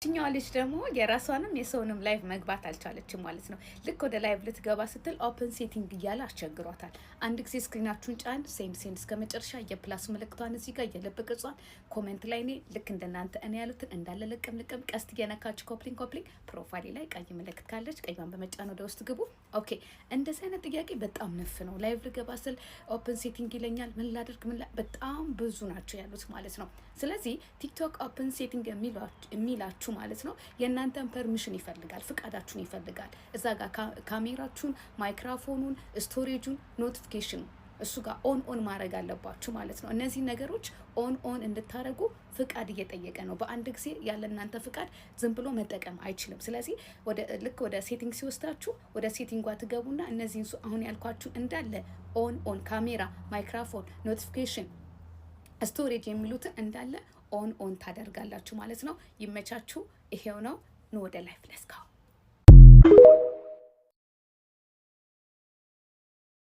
ይችኛዋ ልጅ ደግሞ የራሷንም የሰውንም live መግባት አልቻለችም ማለት ነው። ልክ ወደ live ልትገባ ስትል open setting እያለ አስቸግሯታል። አንድ ጊዜ screen ኣችሁን ጫን፣ send send እስከ መጨረሻ፣ የ plus ምልክቷን እዚህ ጋር፣ የልብ ቅርጿን፣ comment ላይ እኔ ልክ እንደናንተ እኔ ያሉትን እንዳለ ልቅም ልቅም፣ ቀስት እየነካችሁ copy link copy link፣ profile ላይ ቀይ ምልክት ካለች ቀይዋን በመጫን ወደ ውስጥ ግቡ። Okay፣ እንደዚህ አይነት ጥያቄ በጣም ነፍ ነው። Live ልገባ ስል open setting ይለኛል። ምን ላድርግ? ምን በጣም ብዙ ናቸው ያሉት ማለት ነው። ስለዚህ ቲክቶክ open setting የሚላችሁ ማለት ነው የእናንተን permission ይፈልጋል፣ ፍቃዳችሁን ይፈልጋል። እዛ ጋር ካሜራችሁን፣ ማይክሮፎኑን፣ storage ኡን፣ notification ኑ እሱ ጋር on on ማድረግ አለባችሁ ማለት ነው። እነዚህ ነገሮች on on እንድታደርጉ ፍቃድ እየጠየቀ ነው። በአንድ ጊዜ ያለ እናንተ ፍቃድ ዝም ብሎ መጠቀም አይችልም። ስለዚህ ወደ ልክ ወደ setting ሲወስዳችሁ ወደ setting ጓ ትገቡና እነዚህን አሁን ያልኳችሁ እንዳለ on on፣ ካሜራ፣ ማይክሮፎን፣ notification፣ storage የሚሉትን እንዳለ on on ታደርጋላችሁ ማለት ነው። ይመቻችሁ። ይሄው ነው። ኑ ወደ live፣ let's go።